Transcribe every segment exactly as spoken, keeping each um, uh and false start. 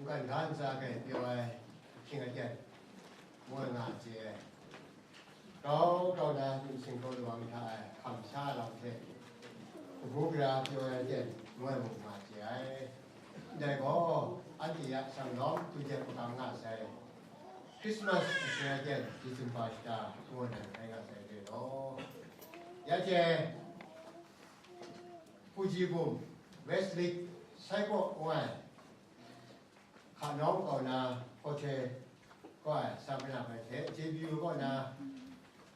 Mungkan ga ntsa hkai pyaw ai ahkying aten, ngu ai nga chye ai. Grau grau na, myit singkaw lawang hta e hkam sha lam hte, kabu gara pyaw ai aten, ngu ai mung nga chye ai. Ndai gaw, anhte ya shanglawm tu jep makam nga sai, Christmas amshing aten, Disemba shata, ngu ai nan rai nga sai re law. Ya hte, Fuji Bum, Westlake, Saikaw ngu ai, Hkanawng kau na, Hkawhte kaw ai Samana hpe hte, J B U kaw na,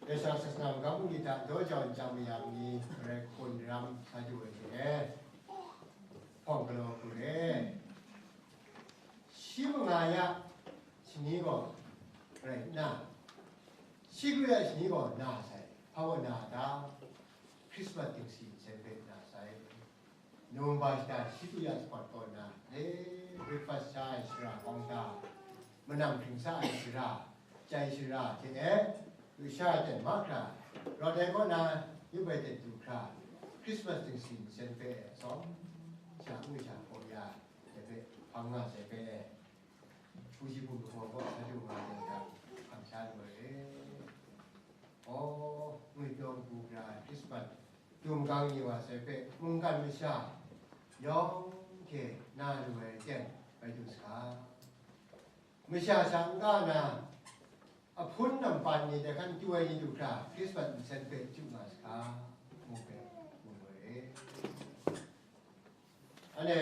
Gaisha Sasana magam bungli hta daw jau nchyang mayang ni, Karai Hkun Ram sa du ai hte, hpawng galaw hku re. Shi manga ya shani gaw rai nna, shi kru ya shani gaw na sai, hpa gaw na ta? Christmas dingsi nsen hpe na sai. Num ba shata shi tu ya sanit kaw na, e, breakfast sha ai shara kawng da, manam hkring sa ai shara, chyai shara hte e, lusha ten mahkra, rawt ai kaw na, yup ai ten du hkra, Christmas dingsi nsen hpe sawm sha, ngu sha hpaw ya, dai hpe hpang nga sai hpe, Fuji Bum lahkawng kaw sa du nga ai hta, hkam sha lu ai re. Aw, ngwipyaw kabu gara ai Christmas dum gang ni wa sai hpe, mungkan masha yawng hte na lu ai aten bai du saga. Masha sha n-ga na, ahpun nampan ni dai hkan tu ai ni du hkra, Christmas nsen hpe chyu nga saga, ngu hpe, ngu lu ai re. Anhte,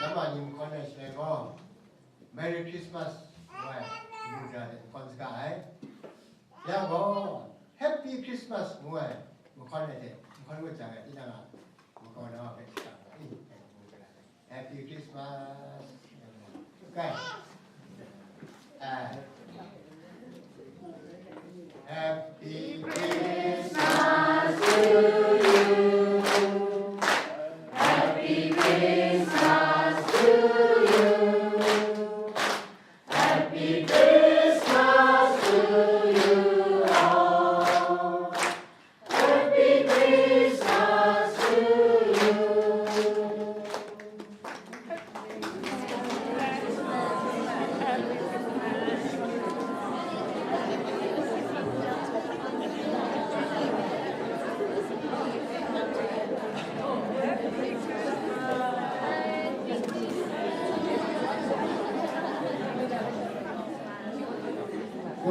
namma ni mahkawn ai shaloi gaw, Merry Christmas, ngu ai, ngu ja de mahkawn saga ai. Ya gaw, Happy Christmas, ngu ai, mahkawn ai hte, mahkawn ngut jang ai, tinang a, mahkawn ai hpe shang ai, Happy Christmas. Kai. Ah. Happy Christmas to you. Happy Christmas to you. Happy Christmas to you all. Happy Christmas to you.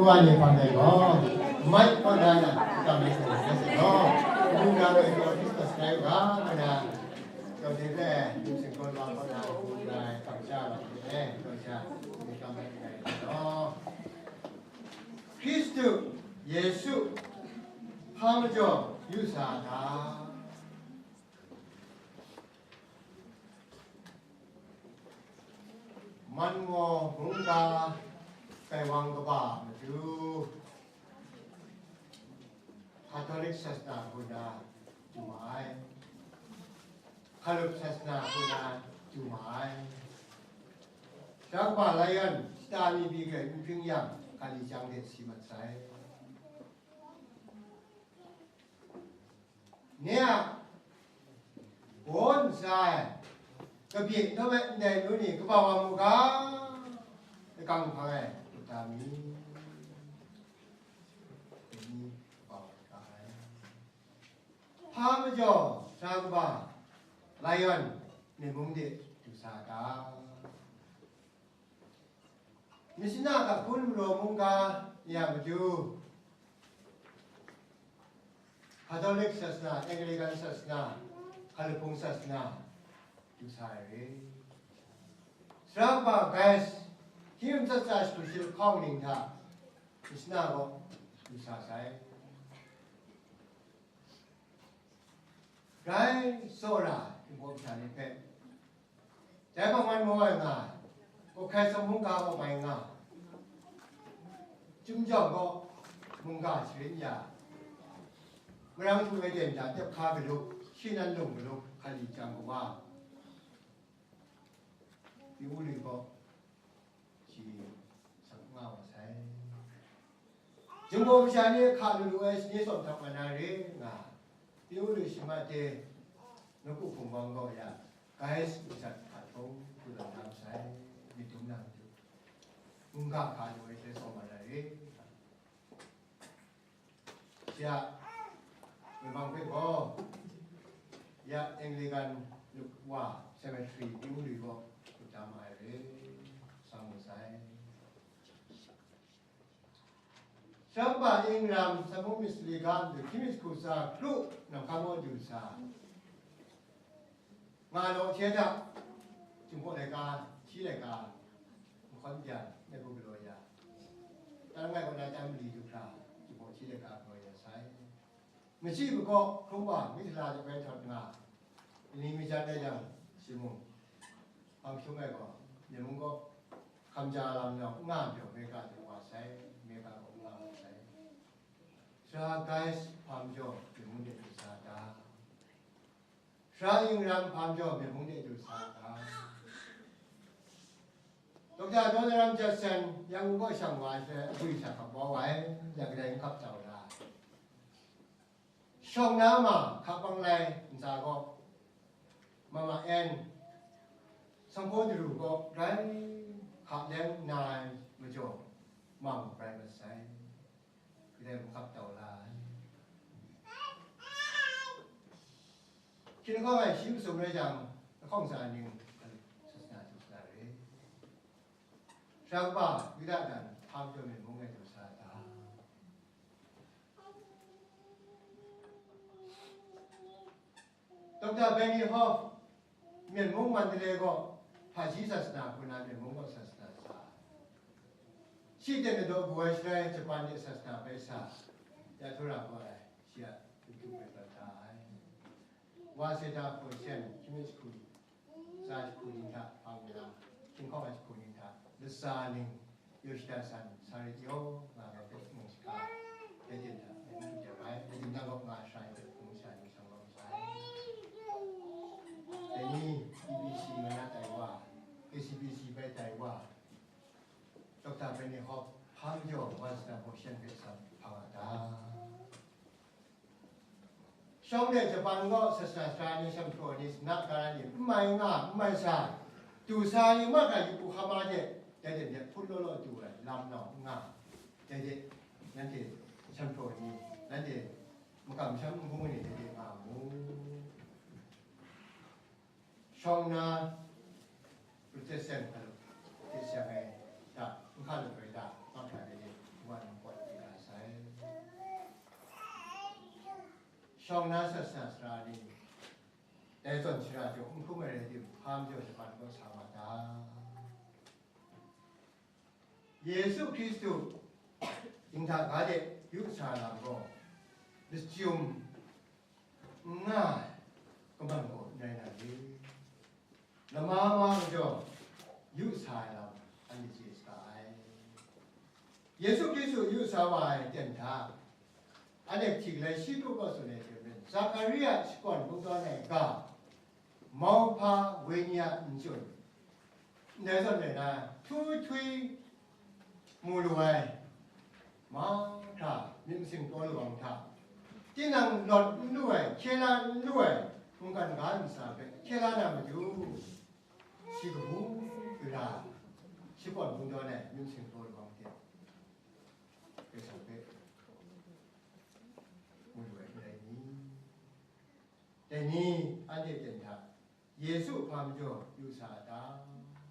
ကိုယ်ကနေပါမယ်နော်။ မိုက်ခေါ်တာကတမင်ကိုဖြစ်စေတော့ ဘုရားရဲ့ပြောပြီးတော့ ဆိုင်ကမှန်တာ တော့ဒီကနေ့ သူစင်ကောလာခေါ်တာကို ဒါကပ်ချလာတယ်။ တော့ချာဒီကမှန်တယ်နော်။ ခရစ်တုယေရှု ဖမ်းကြော်ယူဆတာ။ မန်မော်မုန်ဂါ ကႆဝမ်ကဘၣ်မတူ Catholic ศาสนา ခုနတူမအိုင် Catholic ศาสนา ခုနတူမအိုင် Shabba Lion စတာမီဘီကဲမီဖင်းယံ ခါလီချောင်းတဲ့စီမတ်ဆိုင် Nya, bon sai, kabye daw ai ndai nu ni kaba wa mu ga, lakang hpang ai, ta mi, ni kaba wa ga ai. Hpa majaw, sa kaba, lion, ni mung de, du sa ta. Misina ga kun maraw mungga ya maju, Catholic ศาสนา, Anglican ศาสนา, Hkalapung ศาสนา, du sa ai re. Sara ba gais, hkyim tsatsa shagu shi lahkawng ning hta, misina gaw du sa sai. Rai tsawra, Tingbaw masha ni hpe, dai hpang man maw ai nga, kawhkrai tsawm mungga kaw mai nga, Chyum jawng kaw mungga sharin ya, marang htu ai ten hta tep hka galuk, shi nan lung galuk, hkali chyang kawa, Pyi-u Lwi kaw shi sak nga wa sai. Jumbo masha ni hka lu lu ai shani tsawm hta wan na re nga, Pyi-u Lwi shi ma te, nawku hpung bawng gaw ya, gais masat hka htung du lam na masai. Myit dum na matu, mungga hka lu ai hte sawm mat ai re. Shi a, wunpawng hpe gaw, ya Anglican wa cemetery pyi lu gaw, kut da ma ai re, sa mu sai. Shampa Ingram, Sanhpung myit sali ga, hkying myit hku tsa, kru, nang hkam gaw du sa. Nga law hte hta, Jinghpaw laika, hti laika, nhkawn byan, ngai hku galaw ya. Tan ngai kaw na chyam mali du hkra, Jinghpaw hti laika galaw ya sai. Machyi makaw, hkrum wa, myihtala de bai htawt nga, ni mi jan rai yang, shi mung, hpang hkyung ai gaw, myen mung gaw, hkam ja lam nau n nga majaw, Mecca de wa sai, Mecca gaw n nga wa sai. Sara Guys hpa majaw, myen mung de du sa ta? Sara Ingram hpa majaw, myen mung de du sa ta? Dokta Adoniram Judson, Yangon kaw shang wa ai hte, agwi hta hkap bau ai, ya kadai n hkap tau la? Shawng na ma hka bang lai ntsa gaw, Mama N, Sanhpaw Daru gaw grai hka leng na ai majaw, mang grai mat sai. Kadai n hkap tau la ai. Hkying lahkawng ai shi masum rai jang, lahkawng tsa ning, sasana, sasana re. Sara kaba, Yuda dan, hpa majaw myen mung e du sa ta? Dokta Benny Hoff, myen mung Mandalay gaw, Hpaji sasana hku na myen mung gaw sasana sa ai. Shi ten na daw bu ai shaloi, Japan de sasana bai sa, ya htawra gaw ai, shi a lutu bai prat da ai. Waseda Hkoi Shen, hkying myit hku tsa hku ning hta hpang nna, hkying hkawng ai hku ning hta, latsa ning, Yoshida San, Sari Yo, nga ga hpe mung shaka, dai ten hta, dai mung hte ai, dai dingdang gaw nga shai hpe, mung sha ning shang gaw masha ai. Dai ni, B B C nga na tai wa, K C B C bai tai wa, Dokta Benny Hoff, hpa majaw, Waseda Hkoi Shen hpe sa hpang a ta? Shawng de Japan gaw sasana sara ni, shanhpraw ni, sanat gara ni, n mai nga, n mai sa, du sa ni, ma hkra Yokohama de, dai de hput law law du ai, lam nau n nga, dai de, nanhte shanhpraw ni, nanhte makam masham n bung ni, dai de nga mu. Shawng na Protestant hkalup hte seng ai hta, n hkalup ai hta, mahkra de, wa nang pawt di na sai. Shawng na sasana sara ni, dai zawn shara jaw n hkrum ai rai tim, hpa majaw Japan kaw sa wa ta? Yesu Hkristu dinghta ga de yu sa lam gaw, lachyum n nga ai kaman gaw n rai na re. Lama ma majaw yu sa ai lam anhte chye saga ai. Yesu Hkristu yu sa wa ai ten hta, anhte hti galai shi kru kaw tsun ai hte maren, Zakaria shakawn hpung tawn ai ga, mauhpa wenyi a n-chyu, ndai zawn rai na, htui htui mu lu ai, mahkra myit masin taw lu ai hta, tinang lawt n lu ai, hkye la n lu ai, mungkan ga ntsa hpe hkye la na matu, shi kabu gara, shakawn hpung tawn ai myit masin taw lu ai hte, Karai Kasang hpe mu lu ai n rai ni? Dai ni, anhte ten hta, Yesu hpa majaw yu sa a ta?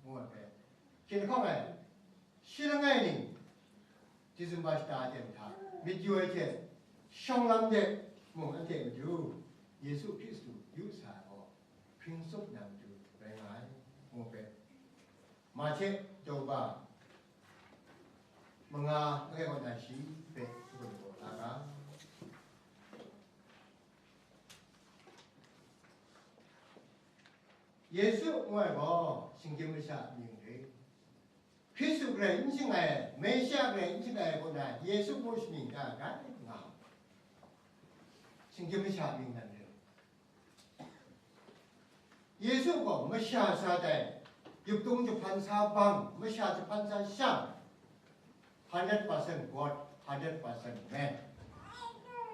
Ngu ai hpe, hkying lahkawng ai, shi langai ning, Disemba shata ten hta, myit yu ai hte, shawng lam de mung anhte matu, Yesu Hkristu yu sa ai gaw, hpring tsup na matu rai nga ai, ngu hpe, Mahte daw ga manga, langai kaw na shi hpe shangun gaw la ga. Yesu ngu ai gaw shinggyim masha mying re. Hkristu garai n shangai ai, Mesha garai n shangai ai kaw na, Yesu ngu shamying da grai nga. Shinggyim masha mying nan re. Yesu gaw masha sa dai, yuptung jahpan sa bang, masha jahpan sa shang, hundred percent God, hundred percent man.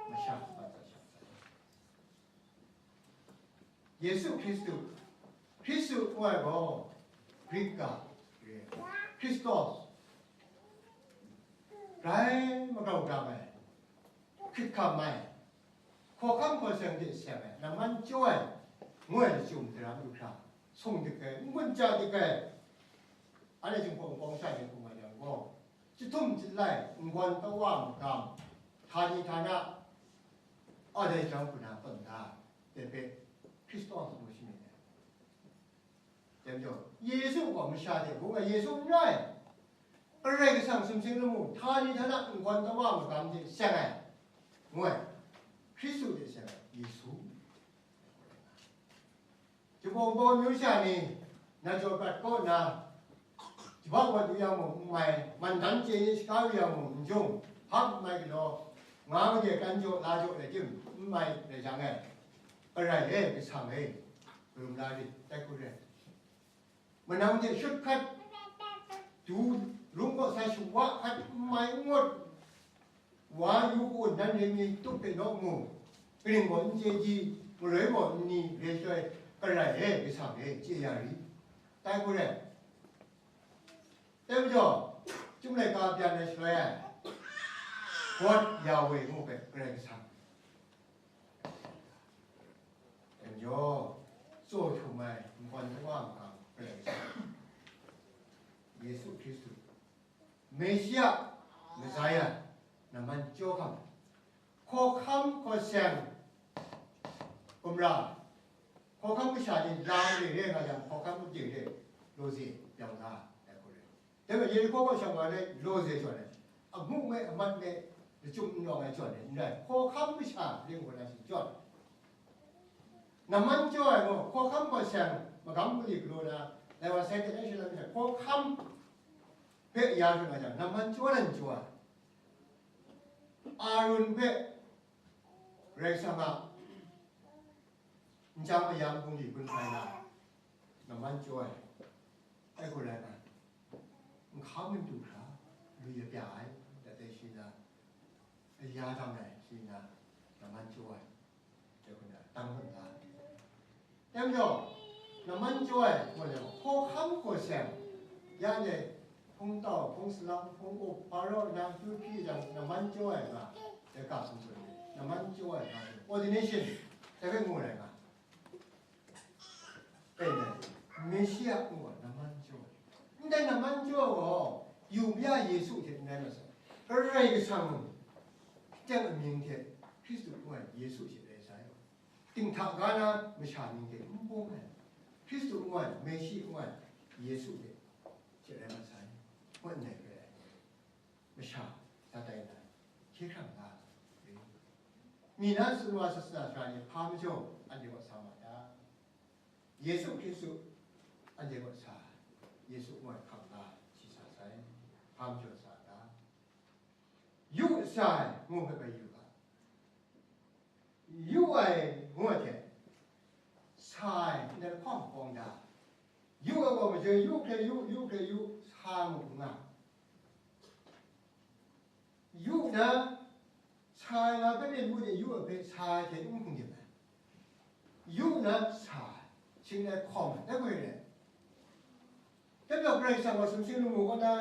Masha jahpan sa shang. Yesu Hkristu, Hkristu ngu ai gaw Grik ga re ai. Hristos, grai magrau grang ai, hkrit hkam ai, hkawhkam hkawseng hte seng ai, namman chyaw ai, ngu ai lachyum daram lu hkra, sung dik ai, n-gun ja dik ai, anhte Jinghpaw Wunpawng sha ni hkum ai yang gaw, chyahtum chyalai, n-gawn kawa magam, htani htana, a dai jang hku na tawn da, dai hpe Hkristu a hku shamin ai. Dai majaw, Yesu gaw masha hte bung ai Yesu n rai, Karai Kasang sumsing lamu, htani htana n-gawn kawa magam hte seng ai, ngu ai, Hkristu hte seng ai Yesu. Jahpawng baw amyu sha ni, na jaw prat kaw nna, jabak wat yu yang mung n mai, mandan chye ni shaga yu yang mung n jung, hpa n mai galaw, nga made kan jaw la jaw ai tim n mai rai jang e, Karai e, Kasang e, karum la rit, tai hku re. Manang hte shut hkat, du rung kaw sa shawa hkat n mai n ngut, wa yu ku nan rai mi tup hpe naw mu, kaning gaw n chye di, maroi gaw n ni, re shaloi, Karai e, Kasang e, chye ya ri, tai hku re. Dai majaw, Chyum laika byan ai shaloi e, God Yahweh ngu hpe Karai Kasang. Dai majaw, tsaw htum ai n-gawn kawa magam Karai Kasang, Yesu Hkristu, Meshia, Messiah, namman chyaw hkam, hkawhkam hkawseng, gumra, hkawhkam masha ni lam re re nga yang, hkawhkam made re, lawze yang nga ai hku rai. Dai hpe Yerihko kaw shang wa ai lawze jawn ai, amu me, amat me, lachyum n rawng ai jawn ai, n rai, hkawhkam masha ring wa na shi jawn. Namman chyaw ai gaw, hkawhkam hkawseng, magam mali galaw na, lai wa sai hte lai shaloi hte hkawhkam hpe ya hkrum ai jang, namman chyaw nan chyaw ai. Arun hpe Karai Kasang a nchyang mayam bungli gun hkrai na, namman chyaw ai. Ai hku rai na, nhka madu hkra, lui ya pya ai, dat ai shi na, ya dang ai shi na, namman chyaw ai. Dai hku na, dang hkra. Dai majaw, namman chyaw ai, gaw le, hkawhkam hkawseng, ya le, hpung tau, hpung salang, hpung up, hpa raw nna, akyu hpyi jang, namman chyaw ai nga, dai ga hpung tsun ai, namman chyaw ai nga, ordination, dai hpe ngu ai nga. Amen. Meshia ngu ai namman chyaw ai. Ndai namman chyaw gaw, Yubia Yesu hte n rai masai. Karai Kasang teng amying hte Hkristu ngu ai Yesu hte rai sai. Dinghta ga na masha mying hte n bung ai, Hkristu ngu ai, Meshi ngu ai, Yesu hte hte rai mat sai, ngu ndai hpe ai. Masha, sa tai na, hkye hkrang nga ai. Mi na sumwa sasana sara ni hpa majaw anhte kaw sa ma ta? Yesu Hkristu anhte kaw sa, Yesu ngu ai hkam nga shi sa sai, hpa majaw sa ta? Yu sa ai, ngu hpe bai yu ga. Yu ai ngu ai hte, sa ai, ndai lahkawng hkawng da. Yu ai gaw majoi yu hkre yu, yu hkre yu, sa ai muk n nga. Yu na, sa ai nga hpe yu de, yu ai hpe sa ai hte n hkungdim ai. Yu na, sa ai, shing ai hkawng ai, dai hpe rai. Dai majaw Karai Kasang gaw sumsing lamu kaw na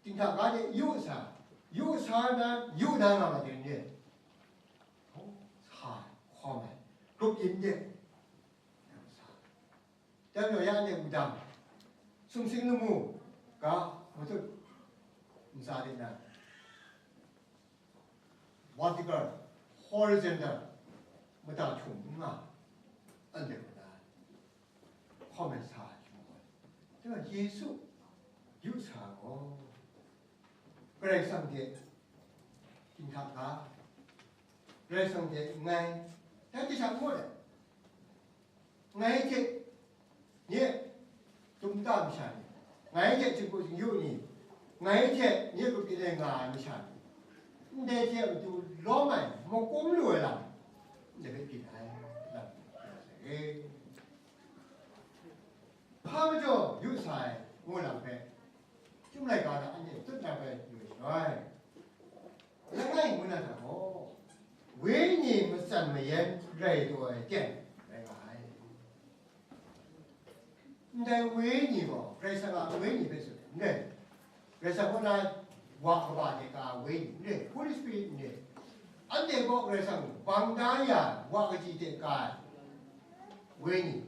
dinghta ga de yu sa, yu sa na, yu na nga ma ding re? Sa, hkawm ai, grup yin de, sa. Dai majaw ya anhte wudang, sumsing lamu ga matut ntsa de na, vertical, horizontal, mada htum n nga, anhte mada hkawm ai sa ai hkying gaw, dai wa Yesu yu sa gaw, Karai Kasang hte dinghta ga, Karai Kasang hte nngai, dai hte sha n ngut ai. Ngai hte nye tumta masha ni, ngai hte jinghku jingyu ni, ngai hte nye grup yin ai nga ai masha ni, ndai hte matu lawm ai, makum lu ai lam, ndai hpe byin ai lam, hpa majaw yu sa ai, ngu lam hpe, Chyum laika hta anhte tut na hpe yu ai shaloi, langai ngu na hta gaw, wenyi matsan mayan rai taw ai ten rai nga ai. Ndai wenyi gaw Karai Kasang a wenyi hpe tsun ai, n rai. Karai Kasang kaw na wa kaba hte ka ai wenyi, n re, Holy Spirit n re, anhte kaw Karai Kasang bang da ya wa kaji hte ka ai wenyi,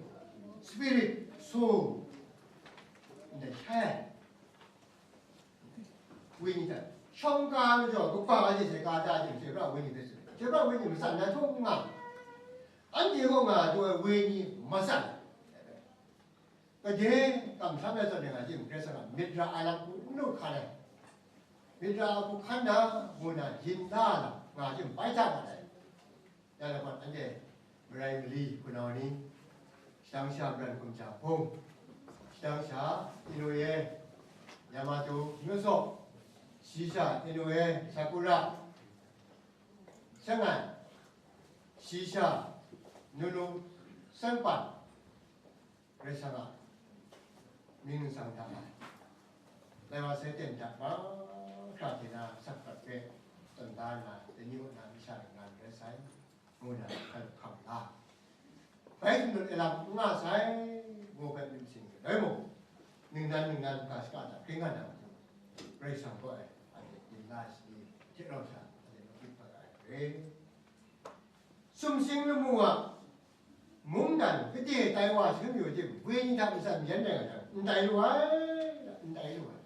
spirit, soul, n re, shai ai wenyi hta shawng ka ai majaw, kaba ai hte sai ka da ai hte, chyoi pra ai wenyi hpe tsun ai. Chyoi pra ai wenyi matsan na htung n nga, anhte kaw nga ai wenyi matsan ai. Gade kamsham ai zawn ning a, Karai Kasang a myit ra ai lam hku n lu hkan ai, myit ra ai hku hkan na, ngu na yin da ai lam nga jim bai hta mat ai. Ya lahkawt anhte marai mali hpunau ni, shadang sha Maran Hkum Ja Hpung, shadang sha Inoue, Yamato Nyuso, shi sha Inoue Sakura, shangai, shi sha Nunu Sanpan, Karai Kasang a mying nsang hta e, lai wa sai ten hta mahkra hte na sakprat hpe tawn da nna, dai ni kaw na masha ning nga rai sai, ngu na hkan hkam la. Bai hkrum ai lam n nga sai, ngu hpe myit masin galoi mung, ningnan ningnan hkra shaka hta hkring nga na matu, Karai Kasang kaw e, anhte yin la ai shani hte rau sha, anhte nawk myit hpa ai hpe. Sumsing lamu a mungdan kade tai wa shangun yu jim, wenyi hta matsan yen rai nga jang, n tai lu ai, n tai lu ai.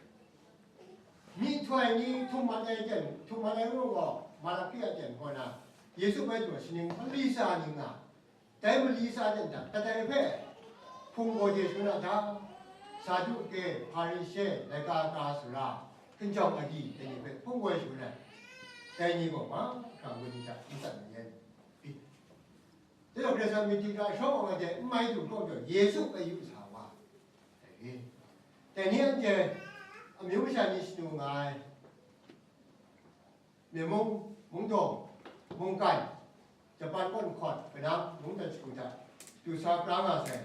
Myihtoi ni htum mat ai jan, htum mat ai ngu gaw, Malaki a jan kaw na, Yesu bai taw shaning mali tsa ni nga, dai mali tsa jan hta, kadai hpe hpung gaw de shangun a hta, Saduke, Hparishe, laika ka sara, hkinjawng agyi, dai ni hpe hpung gaw shangun ai, dai ni gaw mahkra wenyi hta matsan mayan, byin. Dai gaw Karai Kasang myit dingra shawng ai de n mai du hkrum jaw, Yesu hpe yu sa wa ai. Dai ni anhte amyu masha ni shanu nga ai, Myen mung, Mungdaw, Mungkan, Japan kaw nhkawt, Vietnam, mungdan shagu hta du sa pra nga sai,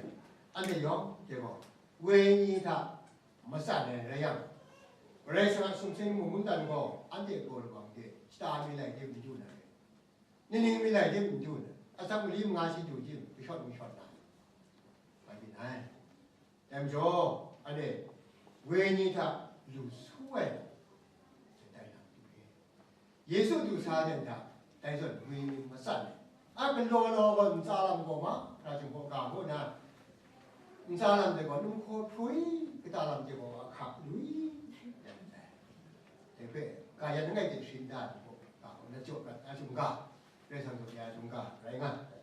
anhte yawng hte gaw wenyi hta matsan ai rai yang, Karai Kasang a sumsing lamu mungdan gaw anhte gaw lawang de shata mi lai de n du na re. Nining mi lai de n du na, atsam mali manga shi du jim, kashawt mashawt na, bai byin ai. Dai majaw, anhte wenyi hta lu su ai lam, dai lam du re. Yesu du sa ai hta, dai zawn wenyi matsan ai. A galaw law gaw ntsa lam gaw mahkra chyum hkaw ga ngu nna, ntsa lam de gaw num hkaw hprui, kata lam de gaw ahka lui, dai hpe, ga yan langai hte sharin da ai hkaw ga ngu nna jaw prat na chyum ga, Karai Kasang jaw ya ai chyum ga rai nga ai.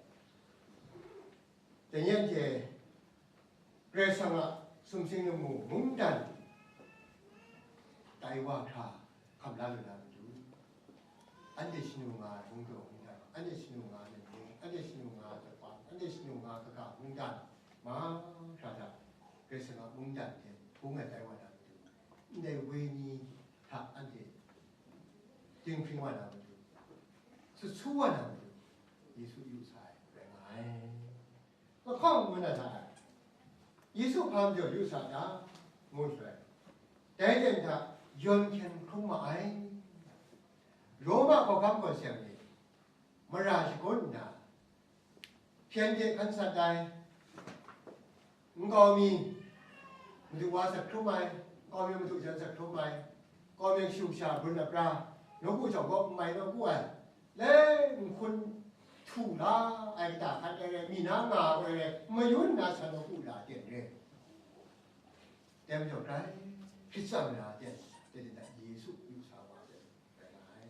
Dai ni anhte Karai Kasang a sumsing lamu mungdan tai wa hkra hkam la lu na matu, anhte shanu nga ai mungdaw mungdan, anhte shanu nga ai mung, anhte shanu nga ai Japan, anhte shanu nga ai kaga mungdan, mahkra hta Karai Kasang a mungdan hte bung ai tai wa na matu, ndai wenyi hta anhte dinghpring wa na matu, sut su wa na matu, Yesu yu sa ai rai nga ai. Lahkawng ngu na hta e, Yesu hpa majaw yu sa ta, ngu shaloi, dai ten hta yawn hkyen hkrum ma ai. Roma hkawhkam gaw seng ni, mara shagun nna, hpyen de hkan sat ai, nkau mi madu wa sat hkrum ai, nkau mi madu jan sat hkrum ai, nkau mi kashu kasha brun apra, nawku jawng gaw n mai nawku ai, le, nhkun htu la ai kata hkan ai rai, mi na nga ai rai, mayun na sa nawku la ten re. Dai majaw grai hkrit tsang na ten, dai ten hta Yesu yu sa wa ten rai nga ai.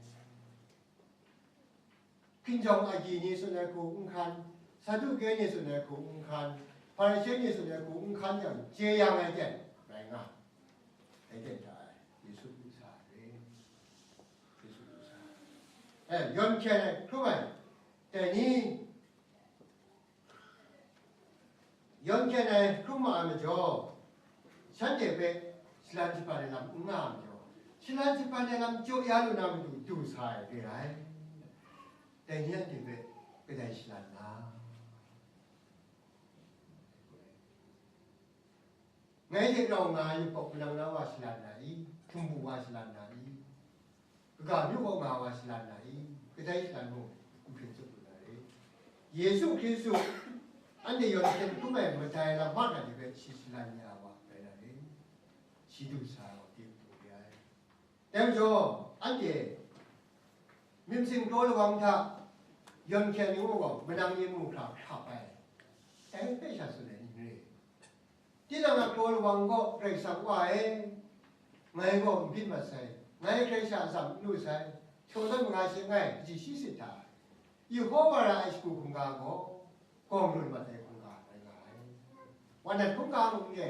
Hkinjawng agyi ni tsun ai hku n hkan, Saduke ni tsun ai hku n hkan, Hparishe ni tsun ai hku n hkan yang, jeyang ai ten rai nga, dai ten hta e, Yesu yu sa ai re. Yesu yu sa ai. E, yawn hkyen ai hkrum ai, dai ni, yawn hkyen ai hkrum ma ai majaw, shanhte hpe shalan shaban ai lam n nga ai majaw, shalan shaban ai lam jaw ya lu na matu du sa ai re ai. Dai ni anhte hpe kadai shalan na? Ngai hte rau nga ai yupawk manang na wa shalan na i? Htumbu wa shalan na i? Kaga myu kaw nga wa shalan na i? Kadai shalan mung, nhpring tsup lu na re. Yesu Hkristu, anhte yawn hkyen hkrum ai madai lam mahkra ni hpe shi shalan ya ai wa rai na re. Shi du sa ai wa de matu re ai. Dai majaw, anhte myit masin kraw lawang hta yawn hkyen yu gaw, manang ni mu hkra hkrap ai, dai hpe sha tsun ai ni n re. Tinang a kraw lawang gaw Karai Kasang Wa e, ngai gaw n byin mat sai, ngai hkrai sha atsam n lu sai, htaw tawn manga she ngai kaji shi sit hta, Yehova ra ai shagu hkungga gaw, gawng run mat ai hkungga rai nga ai. Wa nat hkungga mung n re,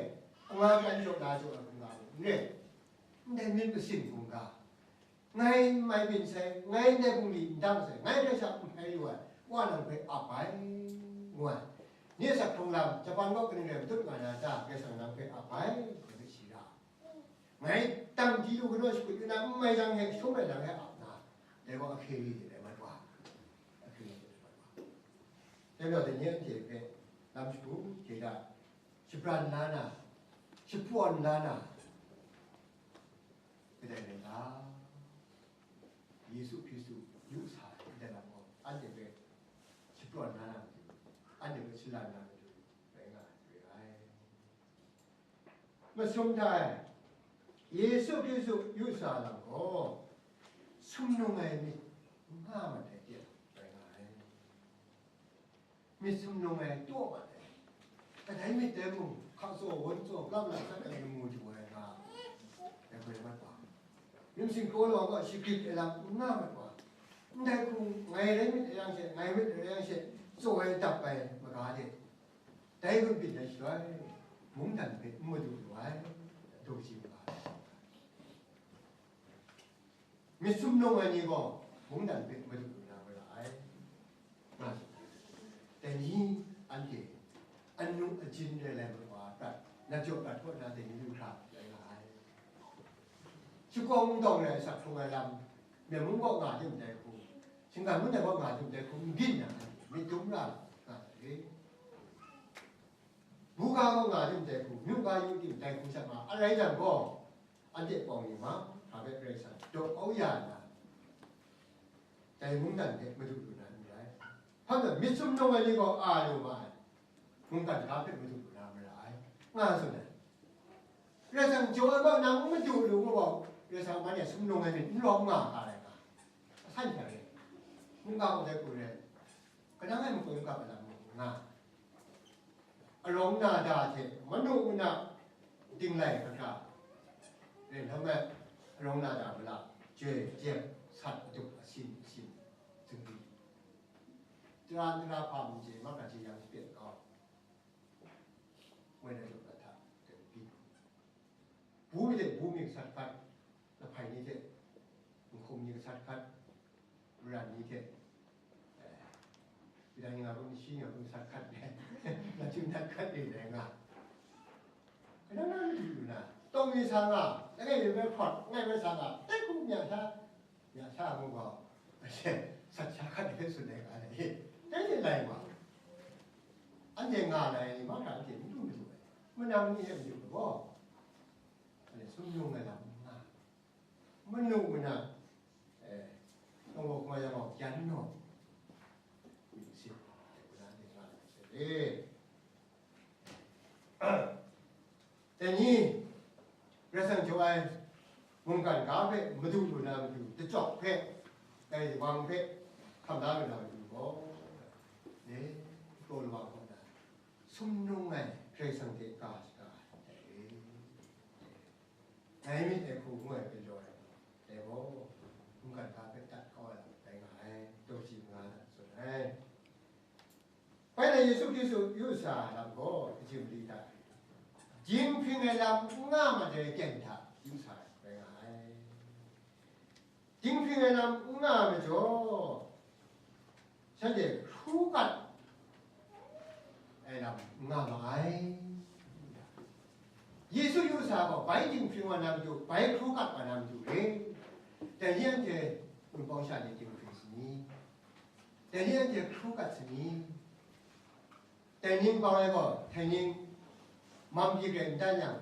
anga kan jaw na jaw ai hkungga mung n re, ndai myit masin hkungga, ngai n mai byin sai, ngai ndai bungli n dang sai, ngai hkrai sha n hpai yu ai, Wa nang hpe ap ai, ngu ai. Ni a sak hkrung lam, Japan kaw kaning rai matut nga na ta, Karai Kasang nang hpe ap ai, ngu ai shi ra. Ngai tang di lu kanu shakut kanu n mai jang he, shawng ai jang he ap na, dai gaw ahkye ri de rai mat wa. Ahkye ri de rai mat wa. Dai gaw, dai ni anhte hpe lam shagu hte hta shapran la na, shapawn la na, kadai rai ta? Yesu Hkristu yu sa ai kadai lam gaw, anhte hpe shaprawn na na matu, anhte hpe shalan na matu, rai nga ai, rai ai. Masum hta e, Yesu Hkristu yu sa lam gaw, sumnung ai myit n nga mat ai hte rai nga ai. Myit sumnung ai taw mat ai, kadai myit dai mung, hka tsaw, wan tsaw, kap lam sat ai lamu jaw ai nga, dai hkoi mat wa, myit masin kraw lawang gaw shagrit ai lam n nga mat wa, ndai hku ngai rai myit rai yang she, ngai myit rai yang she, tsaw ai dap ai maga de, dai hku byin ai shaloi, mungdan hpe n madu lu ai, daw shi maga ai. Myit sumnung ai ni gaw mungdan hpe madu lu na mara ai, nga tsun ai. Dai ni anhte anu ajin rai lai mat wa prat, na jaw prat kaw na dai ni lu hkra rai nga ai. Shakawng dawng rai sak hkrung ai lam, Myen mung kaw nga tim dai hku, shinggan mung dai kaw nga tim dai hku, n byin na ai, myit dum ra nga ai. Buga kaw nga tim dai hku, myu ga yu tim dai hku sat ma, a rai jang gaw, anhte pawng ni mahkra hpe Karai Kasang daw kau ya na, dai mungdan hte madu lu na n rai. Hpa myit sumnung ai ni gaw a lu ma ai, mungkan ga hpe madu lu na mara ai, nga tsun ai. Karai Kasang jaw ai gaw nang n madu lu gaw, Karai Kasang man e sumnung ai myit n lawm nga ga rai nga, a san hte rai, mungga kaw dai hku rai, kanang e makoi n kap ai lam mung nga, arawng na da hte manu mana dinglai hkra, ren hkam ai arawng na da mala, joi jep, sat adup asin asin, zingri, tara tara hpa mung je, maka je yang shapyen kau, moi na jaw na hta, bu mi hte bu mi gasat hkat, lahpai ni hte, nhkum ni gasat hkat, Maren ni hte, eh, wudang ni nga kun, shi nga kun sat hkat, na chyu nat hkat ni dai nga. Kanang na madu lu na, tawng ni sa nga, langai mi bai hpawt, langai bai sa nga, dai hku mya sha, mya sha ngu gaw, sat sha hkat ni hpe tsun ai ga dai, dai hte lai wa. Anhte nga na ai ni mahkra anhte n du madu ai, manang ni e madu ai gaw, anhte sumnung ai lam n nga. Manu mana, eh, nang gaw hkuma yang gaw, yan naw, myit sin, eh, kuna ni nga ai hte e. Dai ni, Karai Kasang jaw ai mungkan ga hpe madu lu na matu, dachyawk hpe, dai wang hpe hkam da lu na matu gaw, e, kraw lawang kaw na, sumnung ai Karai Kasang hte ga shaga ai. Ngai myit ai hku ngu ai galaw ai, dai gaw, mungkan ga hpe dat kau ai lam rai nga ai, daw shi nga ai, tsun ai. Bai na Yesu Hkristu yu sa ai lam gaw, kaji mali hta, dinghpring ai lam n nga mat ai kyen hta yu sa ai, rai nga ai. Dinghpring ai lam n nga ai majaw, shanhte hkru gat ai lam n nga ma ai. Yesu yu sa gaw, bai dinghpring wa na matu, bai hkru gat wa na matu re. Dai ni anhte wunpawng sha ni dinghpring sa ni? Dai ni anhte hkru gat sa ni? Dai ni nkau ai gaw, dai ni mam pyi grai n dan yang,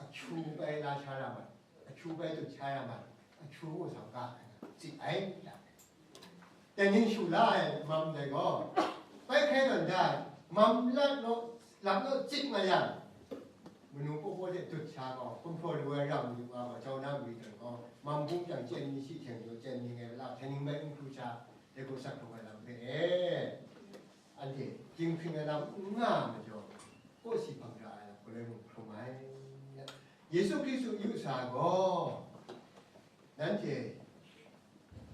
ahkyu bai la sha ra mat, ahkyu bai dut sha ra mat, ahkyu gaw sa ga ai, tsit ai, dai ni shu la ai mam dai gaw, bai hkrai tawn da ai, mam lat law, lam law tsit nga yang, Manu paw paw hte dut sha gaw, hkum hpraw lu ai ram yu wa gaw, jau na mari gaw, mam hpung jang chyen ni shi hkyeng jaw, chyen ni ngai la, hkyen ning bai n hkru sha, dai gaw sak hkrung ai lam hpe e. Anhte, dinghpring ai lam n nga ai majaw, kawsi hpang ra ai lam, galoi mung hkrum ai. Yesu Hkristu yu sa gaw, nanhte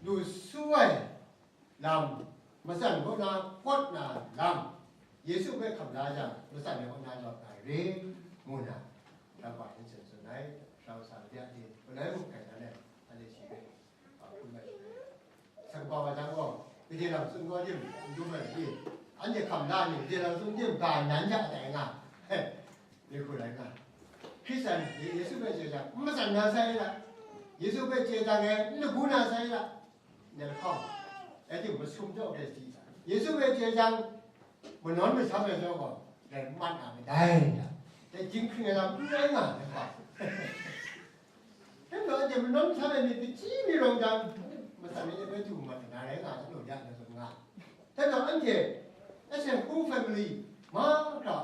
lu su ai lam, matsan kaw na, kawt na lam, Yesu hpe hkam la jang, matsan ai kaw na lawt na re, ngu na, Lam wa hten tsun tsun ai, rau sa de a hte, galoi mung hkai dan ai, anhte shi hpe, a, hpun mai shi ai. Sa kaba wa jang gaw, gade lam tsun gaw dim, n dum ai ni, anhte hkam la ni, gade lam tsun dim, ga nan ja dai nga, he, ni hku rai nga. Hkristan, Ye-, Yesu hpe chye jang, n matsan na sai la, Yesu hpe chye jang e, n lagu na sai la, Nel hkawng, dai ting masum jaw hte si, Yesu hpe chye jang, manawn masam ai jaw gaw, dai mat na madai, dai dinghpring ai lam n rai nga ai hpa. Dai gaw, anhte manawn masam ai myit kachyi mi rawng jang, matsan ai hpe du mat na rai nga ai, law ya na zawn nga. Dai gaw, anhte, as a whole family, mahkra,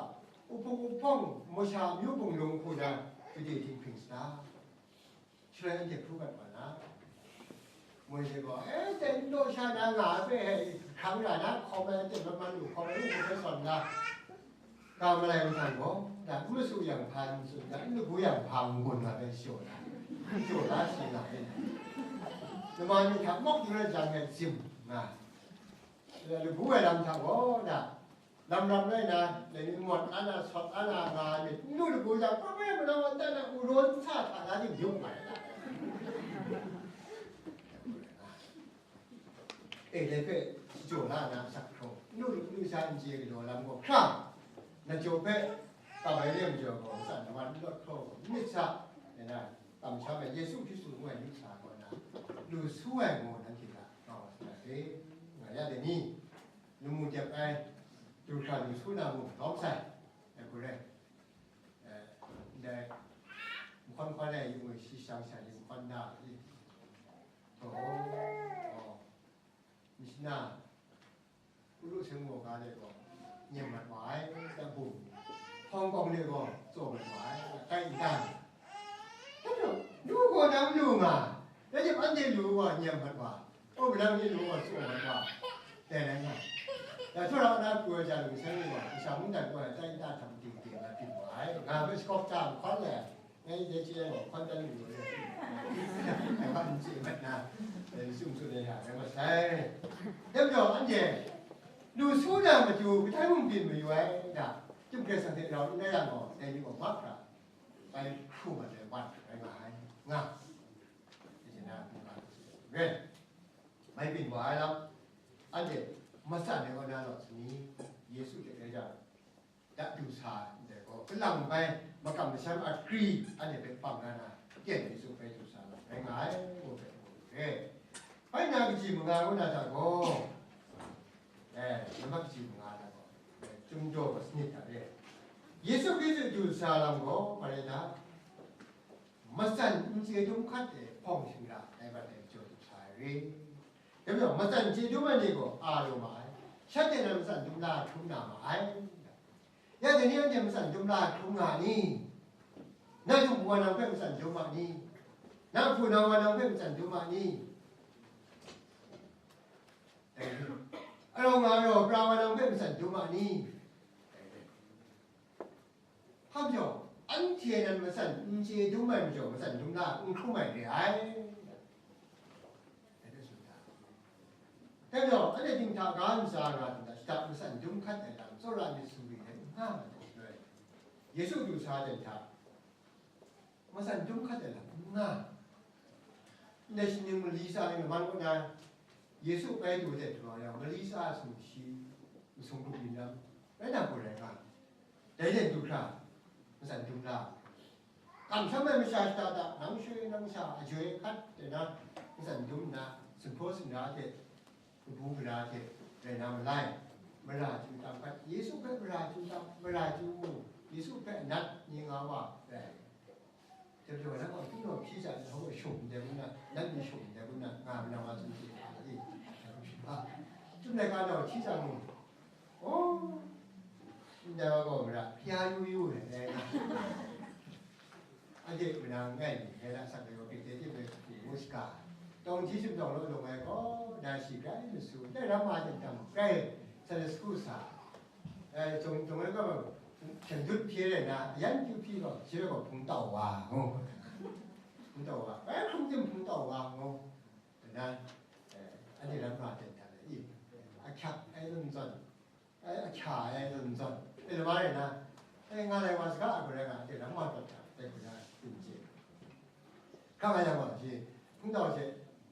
wuhpung wuhpawng, masha amyu bungli hku na, gade dinghpring sa ta? Shaloi anhte hkru gat wa na, Mawshe gaw, "E, dai n law sha na nga ai hpe, hkrang ra na hkawm ai, anhte man man lu hkawm ai, ngu hpe sawn na, ga malai mahtang gaw, na n masu yang hpa n tsun, na n lagu yang hpa n gun nga hpe shaw na, shaw na shi nga ai. Nama ni hta mawk yu na jang e zim nga, lagu ai lam hta gaw, na, Lam ram rai na, dai ni mawt an a, sawt an a nga ai myit, n lu lagu jang, pa bai manau a dan a, u rawn sa hta na ting yawng nga ai. E, dai hpe jaw la na asak hkrung, n lu, n lu sha n chye galaw lam gaw hkra, na jaw hpe, ka bai lem jaw gaw, matsan wan lawt hkraw gaw, myit sa, dai na, kamsham ai Yesu Hkristu ngu ai myit sa gaw na, lu su ai ngu nanhte hta nga wa sa ai, nga ya dai ni? Lamu dep ai, du hkra lu su na mung lawm sai, dai hku rai. Eh, ndai, nhkawn hkawn ai yu ngoi shi shang sha yu nhkawn na i, taw, taw, mishna, Uru Seng Maw ga de gaw, nyem mat wa ai, dai bum, Hong Kong de gaw, tsaw mat wa ai, tai n dan. Lu gaw nang lu nga, rai timung, anhte lu gaw nyem mat wa, o, manang ni lu gaw tsaw mat wa, dai rai nga. Ya, tsawra na pru ai jang, masha ni gaw, masha mungdan gaw, tai nta htam ting ting la byin wa ai, nga hpe shakawp ta nhkawn le, ngai dai chye ai gaw, hkawn dan lu ai, ai wa n chye mat na, dai sum tsun ai ya, rai masai. Dai majaw, anhte, lu su na matu, katai mung byin mayu ai, da, chyum Karai Kasang hte rau n rai yang gaw, dai ni gaw mahkra, bai hkru mat ai wan rai nga ai, nga. Rai, bai byin wa ai lam, anhte matsan ai kaw na rawt sa ni, Yesu hte rai jang, da du sa ndai gaw, kalang bai makam masham agri anhte hpe pang na na, kyen Yesu hpe du sa lam rai nga ai, ngu hpe mu re. Bai na kaji manga ngu na hta gaw, eh, nambat kaji manga na gaw, eh, Chyum daw sanit hta re. Yesu Hkristu du sa lam gaw, ma rai ta? Matsan n chye dum hkat e hpawng shingra ai mat ai jaw du sa ai re. Dai majaw, matsan chye dum ai ni gaw a lu ma ai, shanhte nan matsan dum la hkrum na ma ai. Ya dai ni anhte matsan dum la hkrum nga ni? Na yawng wa nang hpe matsan dum ma ni? Na hpunau wa nang hpe matsan dum ma ni? Arau nga rau pra wa nang hpe matsan dum ma ni? Hpa majaw, anhte nan matsan n chye dum ai majaw, matsan dum la n hkrum ai re ai. Dai majaw, anhte dinghta ga ntsa nga hta, shata matsan dum hkat ai lam, tsawra myit sumri hte n nga ai hte shaloi, Yesu du sa ai hta, matsan dum hkat ai lam n nga. Ndai shaning mali tsa ni laman kaw na, Yesu bai du de du wa yang, mali tsa sumshi, masum grup ni lam, rai na gaw rai nga. Dai den du hkra, matsan dum la. Kamsham ai masha shata hta, nang shoi nang sha, ajoi hkat de na, matsan dum nna, sumhpraw sumra hte, kabu gara hte rai na malai, mara chyu tam hkat, Yesu hpe mara chyu tam, mara chyu mu, Yesu hpe anat ni nga wa rai. Dai majaw, nang gaw, hpyi gaw hpyi hta, nang gaw shum ndai kun na, nat ni shum ndai kun na, nga ma na wa tsun hte hpa i, a, chyum laika nau hti tsang mu. Oh, ndai wa gaw mara, hpya yu yu ai, dai na. Anhte mung ngai ni, ngai la sak ai wa, Grek de tip ai hku ngu saga, tawng hti shim tawng law lung ai gaw, na shi grai masu, dai ram ma ding tam grai, Sunday school sa, eh, jung, jung ai gaw, shan dut hpye rai na, yan kyu hpyi gaw, shi gaw hpung tau wa ngu. Hpung tau wa, eh, hpung tim hpung tau wa ngu. Na, eh, anhte ram ma ding tam ai, i, ahkyak ai zawn zawn, Ai, ahkya ai zawn zawn. E, lama rai na, e, nga lai wa saga a garai nga, e, lam wa prat hta, e, garai, tin chye. Hkra nga yang wa, shi, hpungtau she,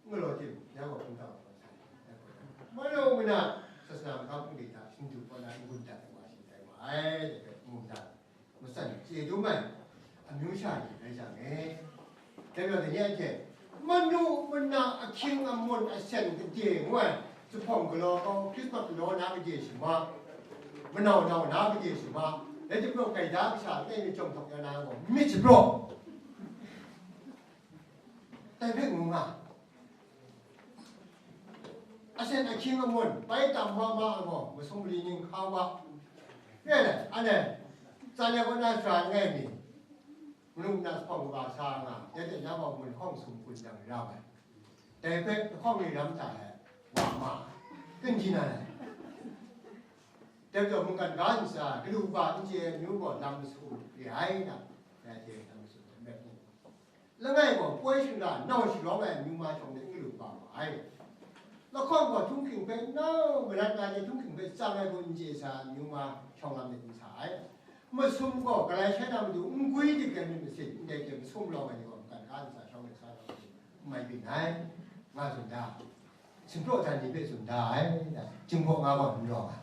n galaw tim, ya gaw hpungtau gaw sai, e, garai. Manu muna, sasana mahkang hpung de hta, shindu kaw na, n gun dat wa, shi tai wa ai, de, n gun dat. Matsan chye dum ai amyu sha ni rai jang e. Dai gaw, dai ni anhte, manu mana ahkying amun asen gade ngu ai, zuphpawng galaw kau, Hkrismat galaw na gade shama, manau nau na gade shama, dai japraw gaida kasha langai mi jawng htawk ya na gaw, myit japraw. Dai hpe ngu nga. Asen ahkying amun, bai tam wa ma ai gaw, masum mali ning hka wa. Re ai, anhte, tsan ya kaw na sara langai mi, manu na zuphpawng kaba sa nga, ya de na gaw mun hkawng sum kun jang ra ai. Dai hpe lahkawng ni ram hta e wa ma ai, kan di na ai. Dai gaw mungkan ga ntsa, galu ga n chye ai amyu gaw lam masu re ai na, ya de lam masu ai myit. Langai gaw poi shingla nau sharawng ai amyu ma shawng de n galu ga ma ai. Lahkawng gaw htunghking hpe nau marat nga de htunghking hpe tsang ai hku n chye sa ai amyu ma shawng lam de n sa ai. Masum gaw galai shai na matu n gwi dik ai myit masin ndai hte masum lawng ai ni gaw makan ga ntsa shawng de sa na matu n mai byin ai, nga tsun da. Sinpraw hta ni hpe tsun da ai, Jinghpaw nga gaw n rawng ai.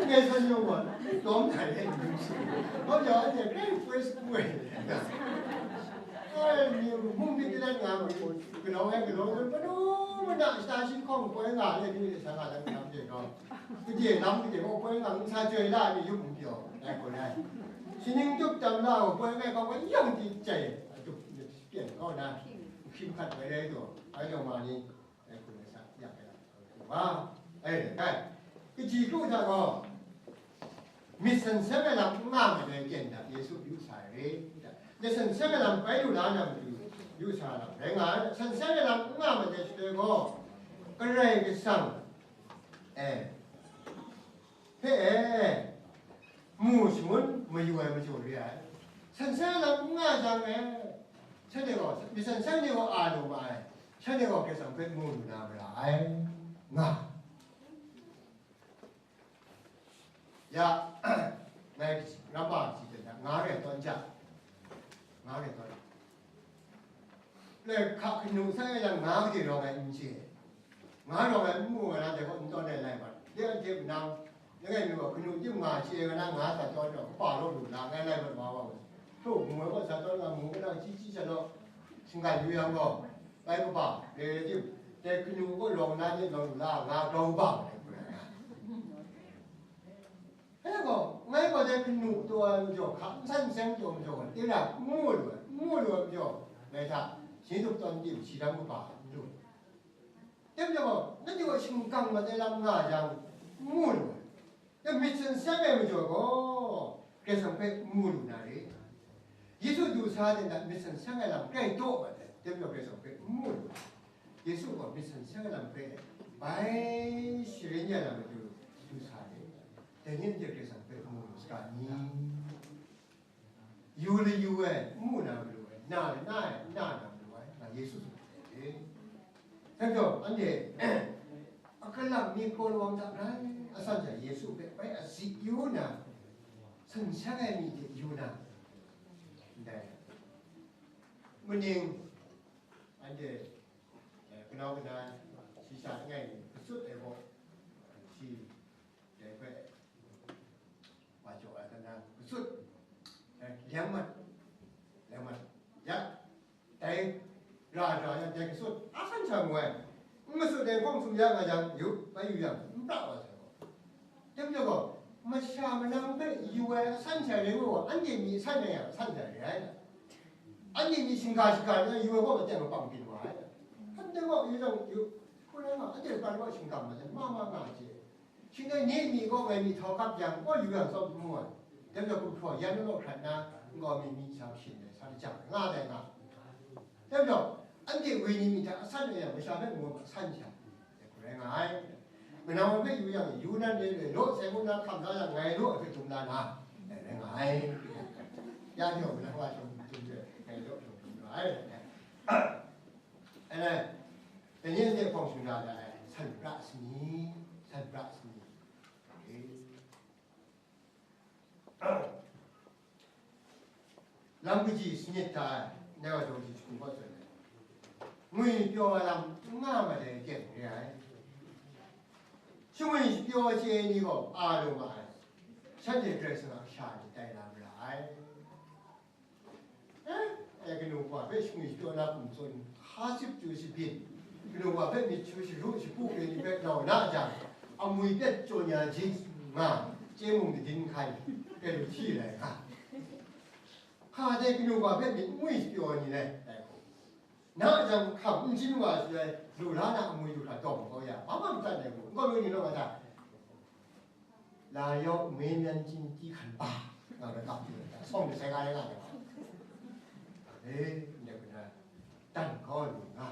Ngai san yawng gaw, dawm hta e n dum su. Hpa ja, anhte grai poi sagu ai. Ai, ni mung myit galat nga gaw, galaw ai galaw ai, manu mana shata shi hkawng poi nga ai, ni de sa nga dan hkam de gaw. Gade lam gade gaw poi nga, n sa chyoi la ai ni yup n pyaw, dai gaw dai. Shi ning tup tam la gaw, poi ngai hkawng gaw yang di jai, a tup pyan kau na, hkying hkat ai rai taw, ai taw ma ni. Dai hku na sa, ya hpe na, wa, ai, kai, kaji kru hta gaw, myit san seng ai lam n nga mat ai kyen hta Yesu yu sa ai re, myit san seng ai lam bai lu la na matu, yu sa ai lam rai nga ai, san seng ai lam n nga mat ai shaloi gaw, Karai Kasang, eh, hpe e, mu shangun mayu ai majaw re ai. San seng lam n nga jang e, shanhte gaw, myit san seng ni gaw a lu ma ai, shanhte gaw Karai Kasang hpe mu lu na mara ai, nga. Ya, ngai ramma kaji hte nga rai tawn ja, nga rai tawn. Loi hka hkanu sai yang nga kaji rawng ai n chye. Nga rawng ai n mu ai, nanhte gaw n tawn ai lai mat. De anhte manang, langai mi gaw hkanu tim nga chye ai, nga na nga sa tawn gaw, kaba law lu la, ngai lai mat wa wa. Hkru mu ai gaw sa tawn nga mu, nga na chyi chyi sha law, shinggan yu yang gaw, bai kaba, re re tim, dai hkanu gaw lawng na ni lawng lu la, nga grau bang ai hku rai nga. Dai gaw, ngai gaw dai hkanu taw ai majaw, hka nsan seng taw ai majaw, tinang n mu lu ai, n mu lu ai majaw, ngai hta, shi tup tawn tim, shi lam kaba n lu. Dai majaw gaw, nanhte gaw shingkang mat ai lam nga jang, n mu lu ai. Dai myit san seng ai majaw gaw, Karai Kasang hpe n mu lu na re. Yesu du sa ai hte myit san seng ai lam grai daw mat ai, dai majaw Karai Kasang hpe n mu lu ai. Yesu gaw myit san seng ai lam hpe bai sharin ya na matu du sa ai. Dai ni anhte Karai Kasang hpe mu lu saga ni? Yu la yu ai, n mu na malu ai, na la na ai, n na na malu ai, nga Yesu tsun ai. Dai gaw, anhte, a kalang mi hpaw lawang hta rai, a san hta Yesu hpe bai a zi yu na, san seng ai mi hte yu na, ndai. Maning, anhte, eh, kanau kana, shi sha langai mi, katsut ai gaw, shi, dai hpe, wa jaw ai kana, katsut, eh, leng mat, leng mat, ya, dai, ra, ra, ya, dai katsut, a san sha mu ai, n matsut ai hpawng sum ya nga jang, yu, bai yu yang, n pra wa sai gaw. Dai majaw gaw, masha manang hpe yu ai a san sha rai gaw, anhte mi san ai a san sha rai ai. Anhte mi shingga shingga rai yu ai gaw, aten mapang byin wa ai. Anhte gaw, yu jang yu, hkun rai nga, anhte hkra gaw shingga ma jang, ma ma nga ai hte. Shing ai ni mi gaw, ngai myihtau kap yang, gaw yu yang tsawm n mu ai. Dai majaw gumhpraw yan law hkrat nna, nkau mi myi sa mashin ai sa lajang nga ai nga. Dai majaw, anhte wenyi myit hta asan ai yang, masha hpe mung asan sha, dai hku rai nga ai. Manang wa hpe yu yang, yu nan re re, law sai ngu na hkam la yang, ngai law hpe dum la na, dai rai nga ai. Ya hte gaw, manang wa shawng dum re, ngai law shawng dum ra ai. Ai, dai ni anhte hpawng shing ra ai, san pra sani, san pra sani. Lam kaji sanit hta e, ngai wa daw ji hkrum gaw tsun ai. Ngwi pyaw ai lam n nga mat ai aten re ai. Shingwi shapyaw chye ai ni gaw a lu ma ai. Shanhte Karai Kasang a kasha ni tai na mara ai. Eh, eh, kanu wa hpe shingwi shapyaw na hkum tsun, hka sip chyu shabyin, kanu wa hpe myit shu sharu shapu re ni hpe nau na jang, amwi pet jaw ya jin nga, chye mung madin hkai, pet lu hti rai nga. Hka dai kanu wa hpe myit n ngwi shapyaw ai ni rai, dai hku. Na jang hkam n jin wa shi ai, lu la na amwi lu hkra dawng kau ya, hpa mung n dat ai hku, n gaw lu ni law nga ta. လာရောက်မေးမြန်းခြင်းသီးခံပါ nga na kap yu, sawng de sai ga le nga de. Eh, ne kuna, dan kau lu nga.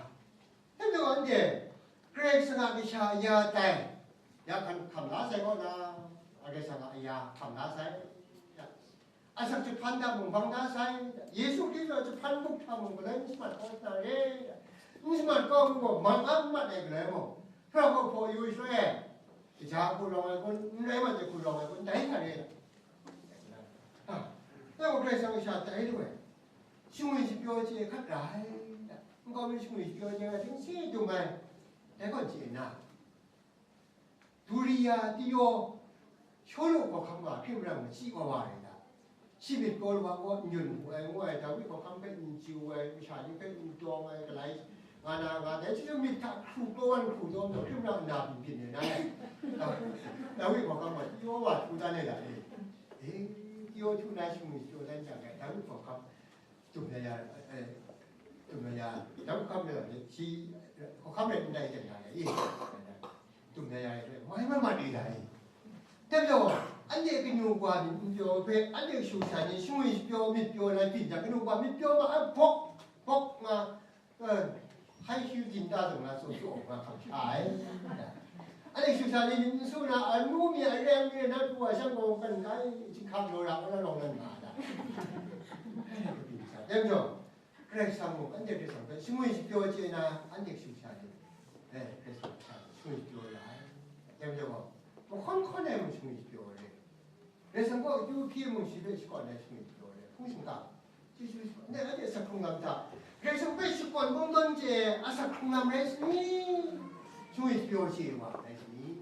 Hte lu anhte, Karai Kasang a kasha ya tai, ya hkan hkam la sai kaw na, Karai Kasang a ya hkam la sai. Asak jahpan hta mung bang da sai, Yesu Hkristu a jahpan muk hta mung galoi n shamat kau na re, n shamat kau ngu gaw, man a n mat ai galoi mung, hkra gaw hpaw yu shaloi, kaja hku rawng ai kun, n rai mat ai hku rawng ai kun, dai hta re. Ha, dai gaw Karai Kasang kasha tai lu ai, shingwi shapyaw chye hkat ra ai, nkau mi shingwi shapyaw chye ai, dingsi dum ai, dai gaw chye na. Turiya, Tio, Shawlu hkawhkam wa hkrit maram machyi wa wa rai ta? Shi myit kaw lawang kaw n yun hku ai ngu ai, Dawi hkawhkam hpe n chyu ai, masha ni hpe n tawng ai, galai nga na nga, dai hte mung myit hta hkru kaw wan hkru taw majaw, hkrit maram nna byin byin ai na ai. Dawi hkawhkam wa Tio wa htu dan ai da e. E, Tio htu na shingwi shapyaw dan jang ai, Dawi hkawhkam dum ya ya, eh, dum ya ya, dum hkam ya ya, shi, hkam rai ndai jan ya ya, eh, dum ya ya, mai mai mat ni dai. Dai majaw, anhte kanu wa ni n pyaw hpe, anhte kashu kasha ni shingwi shapyaw, myit pyaw na byin jang, kanu wa myit pyaw ma ai, bawk, bawk nga, eh, hai hyu din da zang na, tsaw tsaw nga hkam sha ai. Anhte kashu kasha ni myit n su na, anu mi, areng mi, na pru wa shang gaw, kan kai, jinghkang law ra, na rawng nan nga da. Dai majaw, Karai Kasang mung, anhte Karai Kasang hpe shingwi shapyaw chye na, anhte kashu kasha ni, eh, Karai Kasang hpe shingwi shapyaw ya ai. Dai majaw gaw, mahkawn hkawn ai mung shingwi shapyaw ai re. Karai Kasang kaw akyu hpyi mung shi hpe shakawn ai shingwi shapyaw ai re. Hpung shingkang, chyeju shakawn, anhte asak hkrung lam hta, Karai Kasang hpe shakawn kungdawn chye ai asak hkrung lam rai sa ni? Shingwi shapyaw chye wa rai sa ni?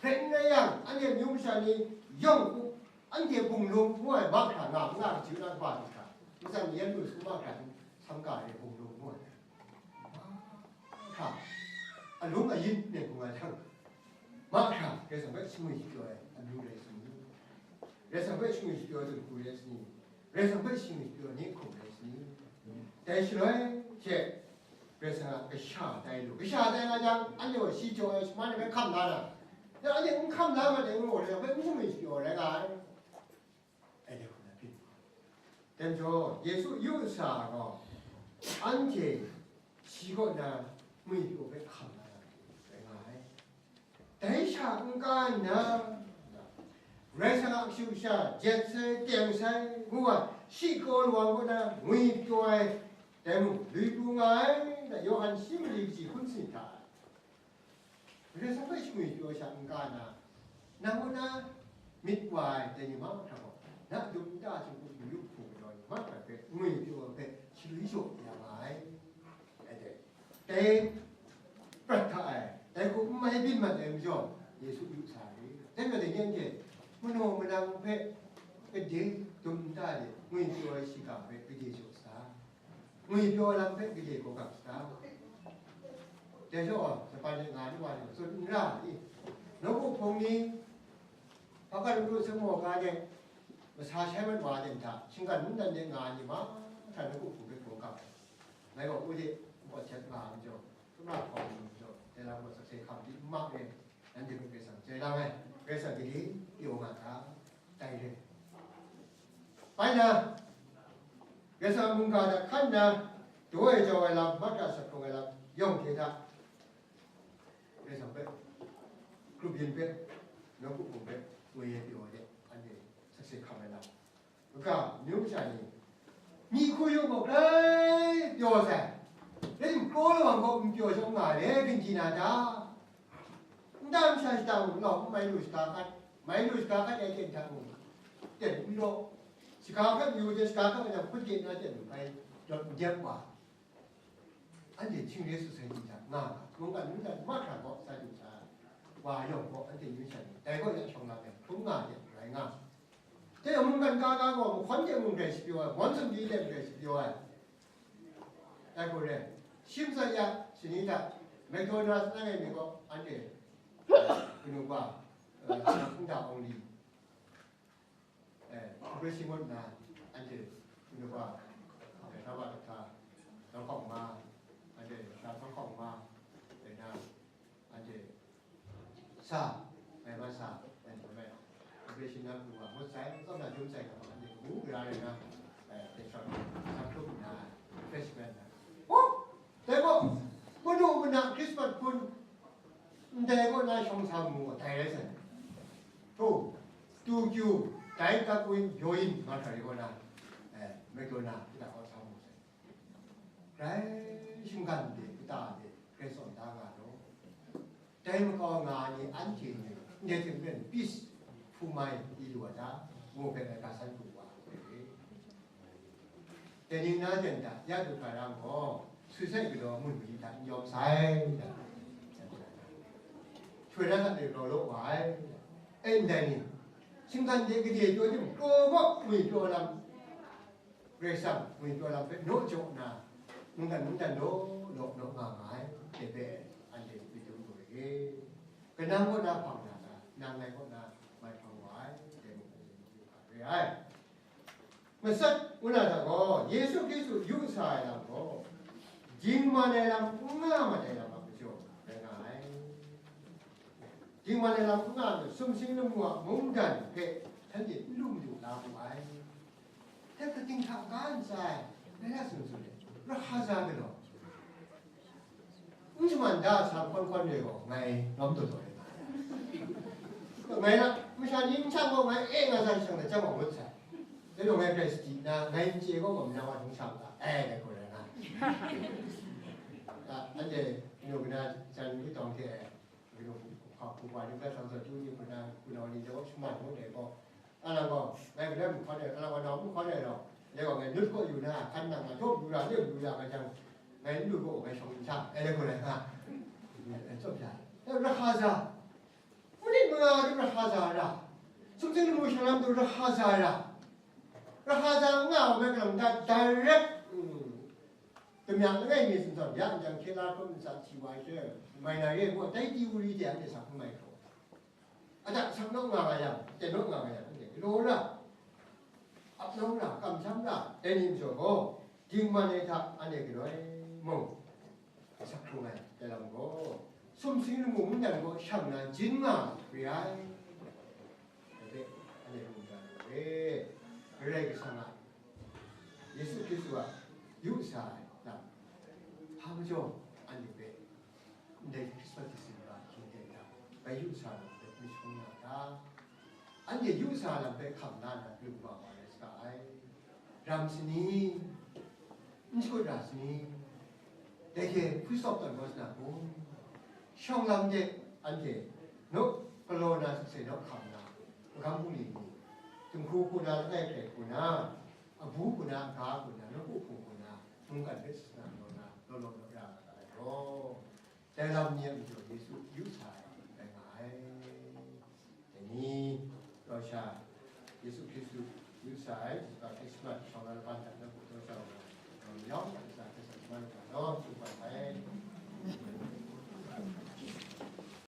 Rai n rai yang, anhte amyu masha ni yawng u, anhte bung lung ngu ai mahkra nga, nga kachyu na kaba du hkra, matsan mayan lu su mahkra hte samka re bung lung ngu ai. Mahkra, alung ayin ne hkung ai hkang, mahkra, Karai Kasang hpe shingwi shapyaw ai amyu rai sa ni? Karai Kasang hpe shingwi shapyaw ai hku rai sa ni? Karai Kasang hpe shingwi shapyaw ai ni hkum rai sa ni? Dai shaloi she, Karai Kasang a kasha tai lu. Kasha tai nga jang, anhte gaw shi jaw ai shaman ai hpe hkam la na, ya, anhte n hkam la mat ai ngu gaw, Karai Kasang hpe n shingwi shapyaw rai nga ai. Anhte hku na byin. Dai majaw, Yesu yu sa gaw, anhte shi kaw na ngwi pyaw hpe hkam la na rai nga ai. Dai sha n-ga nna, Karai Kasang a kashu kasha jet sai, teng sai, ngu ai, shi kaw lawang kaw na ngwi pyaw ai, dai mung, lui pru nga ai, da Yawhan shi mali kaji hkun sanit hta ai. Karai Kasang hpe shingwi pyaw sha n-ga nna, nang kaw na myit wa ai dai ni mahkra gaw, na dum nta htingbu htinglu hku galaw ni mahkra hpe ngwi pyaw ai hpe shaloi shaw ya nga ai. Dai, dai prat hta ai, dai hku n mai byin mat ai majaw, Yesu yu sa ai. Dai majaw, dai ni anhte manaw manang hpe gade, dum nta de ngwi pyaw ai shiga hpe gade jaw sa, ngwi pyaw ai lam hpe gade gaw gap sa. Dai jaw, Japan de nga ai wa ni gaw tsun n ra i? Nawku hpung ni, hpa kan n ru, samu ga de, masa shai mat wa de hta, shinggan mungdan de nga ai ni mahkra nawku hpung hpe gaw gap ai. Ngai gaw u de, n pawt shat nga ai majaw, n ra hkawm ai majaw, dai lam gaw sakse hkam di n ma re, nanhte mung Karai Kasang chye lang ai, Karai Kasang gade pyaw nga ta, dai re. Bai na, Karai Kasang mungga hta hkan nna, daw ai jau ai lam, mahkra shakrung ai lam, yawng hte hta, Karai Kasang hpe, grup yin hpe, nawku hpung hpe, ngoi e pyaw ai de, anhte sakse hkam ai lam. Kaga, amyu masha ni, myi hku yu gaw grai pyaw sai. Rai timung, kraw lawang gaw n pyaw shawng nga ai, rai grinji na ta? Nta masha shada mung, nau n mai lu shaga hkat, mai lu shaga hkat ai ten hta mung, ten n law. Shaga hkat yu jang, shaga hkat jang, hput gye na ten mung bai, rawt n dep wa. Anhte htingre society hta nga nga, mungkan mungdan mahkra gaw sa du sa, wa yawng gaw anhte yu sha ni, dai gaw ya shawng na ai, hkrum nga ai hte rai nga. Dai mungkan ga ga gaw, mahkawn de mung grai shapyaw ai, mawn sumri de mung grai shapyaw ai. Dai gaw re, shim tsat ya, shani hta, McDonald's na ngai mi gaw, anhte, eh, kanu ba, eh, nda awng li. Eh, operation ngut na, anhte, inu ba, eh, rawa kata, rakhawng ma, anhte, sha rakhawng ma, eh, na, anhte, sa, eh, ma sa, eh, ma, operation na inu ba, ngut sai, tsawm na jum sai, na, anhte, ngu gara rai na, eh, eh, sa, sa hkrum na, refreshment na. Oh! Dai gaw, madu mana Christmas hpun, ndai kaw na shawng sa mu, dai rai sai. Htu, tu kyu, dai kakwin, yoyin, nga hkra rai kaw na, eh, mek kaw na, kita kaw sa mu sai. Grai shinggan de, kita de, grai tsawn da nga law. Dai makau nga ai ni anhte ni, ndai hte maren peace hpu mai di lu a ta, ngu hpe ngai ga san pru wa ai. Dai ning na jan hta, ya du hkra ram gaw, suicide galaw mun mali hta n yawm sai, da. Soi ra sa de galaw law wa ai, da. E ndai ni, shinggan de gade pyaw tim, kraw gaw ngwi pyaw lam, Karai Kasang ngwi pyaw lam hpe naw jaw nna, mungdan mungdan law law naw nga nga ai, dai hpe anhte myit dum lu ai. Kanang kaw na hpang na ta, nang ngai kaw na mai hpang wa ai, dai mung anhte myit dum lu ai. Matsat ngu na hta gaw, Yesu Hkristu yu sa ai lam gaw, dingman ai lam n nga mat ai lam a majaw rai nga ai. Dingman ai lam n nga ai, sumsing lamu a mungdan hpe shanhte n lu madu la mu ai. Dai kating hta ga ntsa ai, ngai a tsun tsun ai, rahaza galaw. N shaman da sa hkawn hkawn re gaw, ngai lawm taw taw rai nga ai. Ngai na, masha ni n shang gaw, ngai e nga sa shang na chyam wa ngut sai. Dai gaw ngai hkrai sadi nna, ngai n chye gaw, gaw manang wa htung shang ga, e, dai gaw rai nga. A, anhte, anu kana jan kutawng hte, anu hpa hpungwa ni, hkra shang sa tu ni, kuna, kuna ni, dai gaw shaman ngut ai gaw, Alang gaw, ngai gaw mung hkawn ai, alang gaw nau mung hkawn ai law, dai gaw ngai nut kaw yu na, hkan nang a, dawp yu ra, leng yu ra nga jang, ngai n lu gaw, ngai shawng n sa, ai, dai gaw rai nga. Ngai tsawp sha, dai rahaza, manit manga du rahaza ra, sumsing lamu shang lam du rahaza ra, rahaza n nga wa, ngai galang da, direct, mm, damya langai mi tsun tawn, ya n jang, hkye la hkrum n sa, hti wa ai she, mai na re, ngu, dai di wu ri de, anhte sa hkrum ai hkrum. Atak sak naw nga nga yang, ten naw nga nga yang, anhte galaw ra, ap naw ra, kamsham ra, dai ni majaw gaw, dingman ai hta anhte galoi mung, sak hkrung ai, dai lam gaw, sumsing lamu mungdan gaw shang na jin nga re ai. Dai hpe anhte hkungga lu ai. Karai Kasang a, Yesu Hkristu a yu sa ai lam, hpa majaw anhte hpe, ndai Christmas December hkying hte hta, bai yu sa lam hpe myit shangun nga ta? Anhte yu sa lam hpe hkam la nna, lu wa wa rai saga ai. Ram sani, n shakut ra sani, dai hte hpwi sawp tawn kau sa na kun? Shawng lam de anhte, naw galaw na sakse naw hkam na, magam bungli ni, dinghku hku na, langai hkrai hku na, abu hku na, aga hku na, nawku hpung hku na, mungkan hpe sa na, law na, law law law ra nga ga ai gaw, dai lam ni a majaw Yesu yu sa ai rai nga ai. Dai ni, rau sha, Yesu Hkristu yu sa ai, Yesu Hkristu shawng na laban hta na hku taw shawng na, yawng yawng hta sa hte sa shaman lu ga law, tsun wa sai.